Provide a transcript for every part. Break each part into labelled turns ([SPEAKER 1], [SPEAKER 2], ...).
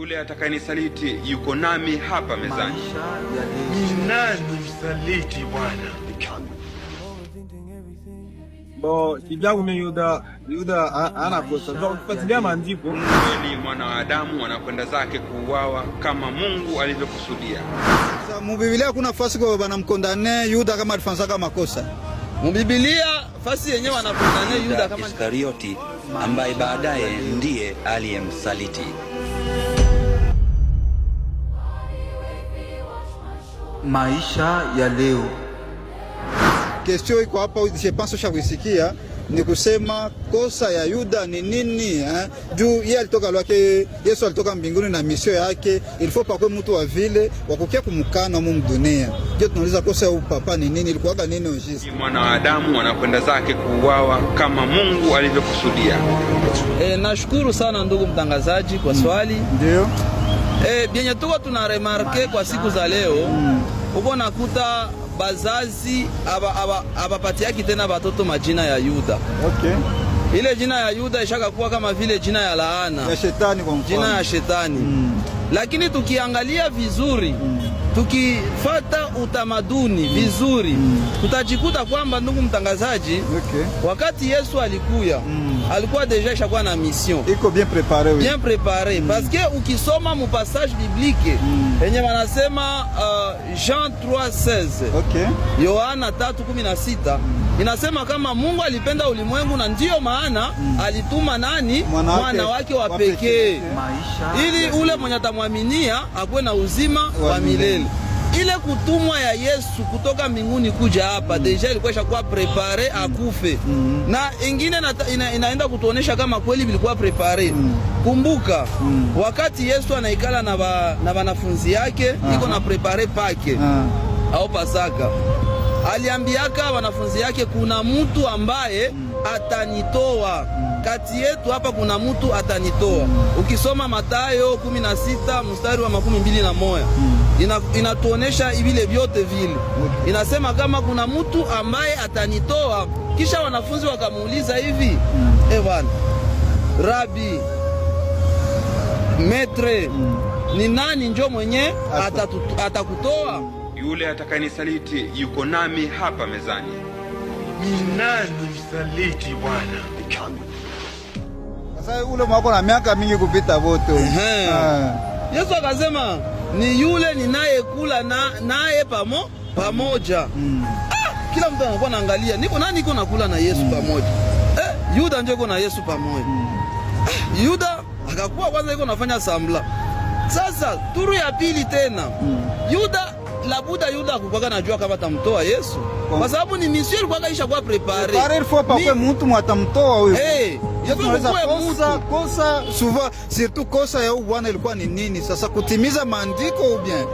[SPEAKER 1] Yule atakayenisaliti yuko nami hapa mezani.
[SPEAKER 2] Ni nani msaliti Bwana?
[SPEAKER 3] Bo, kivyangu mimi Yuda hana kosa. Ukifuatilia maandiko
[SPEAKER 1] Kweli mwana wa Adamu anakwenda zake kuuawa kama Mungu alivyokusudia.
[SPEAKER 4] Sasa mubibilia kuna fasi kwa banamcondamner Yuda kama alifanyaka makosa.
[SPEAKER 5] Mubibilia fasi yenyewe wanacondamner Yuda kama
[SPEAKER 6] Iskarioti ambaye baadaye ndiye aliyemsaliti.
[SPEAKER 7] Maisha ya leo.
[SPEAKER 4] Question iko hapa, je pense ushakuisikia, ni kusema kosa ya Yuda ni nini, eh? Juu yeye alitoka lwake, Yesu alitoka mbinguni na mission yake, il faut pakwe mtu wa vile wakukia kumkana mu dunia. Je, tunauliza kosa ya papa ni nini? Ilikuwa nini au juste?
[SPEAKER 1] Mwana wa Adamu anakwenda zake kuuawa kama Mungu alivyokusudia.
[SPEAKER 5] Nashukuru sana ndugu mtangazaji kwa swali.
[SPEAKER 4] Ndio.
[SPEAKER 5] Bienye tuko tuna remarquer kwa siku za leo, uko nakuta bazazi abapatiaki tena batoto majina ya Yuda. Ile jina ya Yuda ishakakuwa kama vile jina ya laana,
[SPEAKER 4] Ya shetani kwa mfano.
[SPEAKER 5] Jina ya shetani. Lakini tukiangalia vizuri, tukifata utamaduni vizuri, tutajikuta kwamba, ndugu mtangazaji, wakati Yesu alikuya, alikuwa déjà ishakuwa na mission.
[SPEAKER 4] Iko bien préparé, oui.
[SPEAKER 5] Bien préparé, parce que ukisoma mu passage biblique yenye wanasema Jean 3:16, Yohana 3:16, inasema kama Mungu alipenda ulimwengu na ndiyo maana alituma nani?
[SPEAKER 4] Mwana wake
[SPEAKER 5] Mwana wake wa
[SPEAKER 4] wa
[SPEAKER 5] pekee
[SPEAKER 4] pekee.
[SPEAKER 7] Maisha
[SPEAKER 5] ili ule mwenye atamwaminia akuwe na uzima wa milele. Ile kutumwa ya Yesu kutoka mbinguni kuja hapa, déjà ilikuwa ishakuwa préparé akufe. Na ingine inaenda kutuonesha kama kweli vilikuwa préparé. Kumbuka wakati Yesu anaikala na wanafunzi yake, iko na préparer Pâques au Pasaka, aliambiaka wanafunzi yake, kuna mtu ambaye atanitoa kati yetu hapa, kuna mtu atanitoa. Ukisoma Matayo 16 mstari wa 21, inatuonesha vile vyote vile, inasema kama kuna mtu ambaye atanitoa. Kisha wanafunzi wakamuuliza hivi, eh bwana Rabi, maître, ni nani njo mwenye atakutoa?
[SPEAKER 1] Yule atakayenisaliti yuko nami hapa mezani.
[SPEAKER 2] Ni nani msaliti Bwana?
[SPEAKER 4] Sasa ule mwako na miaka mingi kupita wote.
[SPEAKER 5] Ehe.
[SPEAKER 4] Ah.
[SPEAKER 5] Yesu akasema ni yule ninayekula na naye pamoja. Ah, kila mtu anakuwa naangalia, niko nani iko nakula na Yesu pamoja? Eh, Yuda ndio iko na Yesu pamoja. Ah, Yuda akakuwa kwanza iko nafanya semblant. Sasa turu ya pili tena, Yuda labuda Yuda akukwaka najua kama tamtoa Yesu kwa sababu ni mission ilikuwa isha kuwa préparée.
[SPEAKER 4] Préparé, il faut pakwe mtu mwatamtoa huyo.
[SPEAKER 5] Eh,
[SPEAKER 4] Yesu
[SPEAKER 5] il faut
[SPEAKER 4] tunaweza
[SPEAKER 5] kuwe
[SPEAKER 4] kosa,
[SPEAKER 5] mtu.
[SPEAKER 4] Kosa souvent surtout kosa ya huyu bwana ilikuwa ni nini? Sasa kutimiza maandiko ou bien?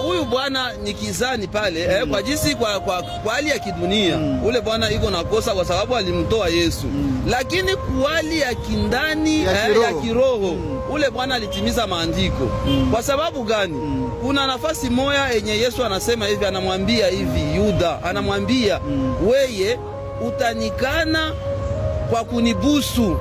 [SPEAKER 5] Huyu bwana ni kizani pale, kwa jinsi kwa hali ya kidunia, ule bwana iko na kosa kwa sababu alimtoa Yesu, lakini kwa hali ya kindani,
[SPEAKER 4] Ya
[SPEAKER 5] ya
[SPEAKER 4] kiroho.
[SPEAKER 5] Kiroho, ule bwana alitimiza maandiko. Kwa sababu gani? Kuna nafasi moya yenye Yesu anasema hivi, anamwambia hivi Yuda, anamwambia, weye utanikana kwa kunibusu.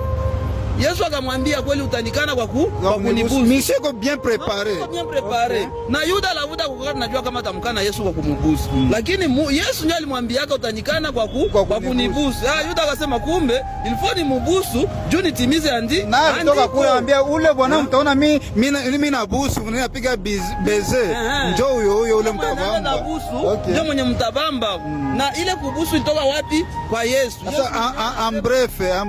[SPEAKER 5] Yesu akamwambia, kweli utanikana kwa kunibusu.
[SPEAKER 4] Mission iko bien préparé.
[SPEAKER 5] Iko bien préparé. Na Yuda labuda kukana najua kama atamkana Yesu kwa kumubusu. Lakini Yesu ndiye alimwambiaka utanikana
[SPEAKER 4] Kwa
[SPEAKER 5] kwa kunibusu. Ah, Yuda akasema kumbe il faut ni mubusu juu nitimize
[SPEAKER 4] Na alitoka
[SPEAKER 5] andiko.
[SPEAKER 4] kule ambia ule bwana mtaona mi nabusu, napiga baiser. Njoo huyo huyo ule
[SPEAKER 5] Mwenye
[SPEAKER 4] mtabamba.
[SPEAKER 5] nabusu ndio mwenye mtabamba. Na ile kubusu ilitoka wapi? Kwa Yesu.
[SPEAKER 4] Sasa en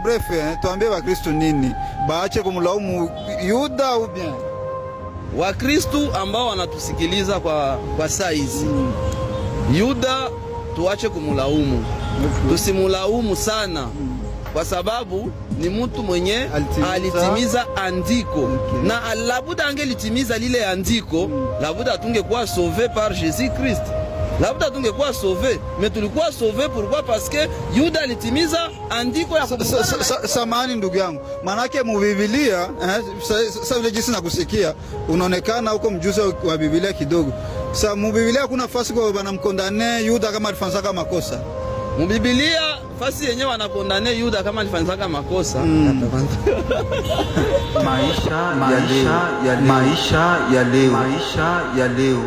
[SPEAKER 4] bref, eh, tuambie Wakristo nini? Baache kumlaumu Yuda ou bien?
[SPEAKER 5] Wakristu ambao wanatusikiliza kwa saa hizi, Yuda tuache kumulaumu, tusimulaumu sana kwa sababu ni mtu mwenye
[SPEAKER 4] Alitimiza.
[SPEAKER 5] Alitimiza andiko na labuda angelitimiza lile andiko, labuda tungekuwa sauvé par Jésus Christ, labda tungekuwa sauvé, mais tulikuwa sauvé pourquoi? Parce que Yuda alitimiza andiko ya
[SPEAKER 4] Samahani ndugu yangu, manake mubibilia sa vile jinsi nakusikia unaonekana huko mjuzi wa Biblia kidogo. Sa mubibilia kuna fasi kwa banamcondamner Yuda kama alifanyaka makosa.
[SPEAKER 5] Mubibilia fasi yenye wanacondamner Yuda kama alifanyaka makosa.
[SPEAKER 7] Maisha ya leo, maisha ya leo, maisha ya leo.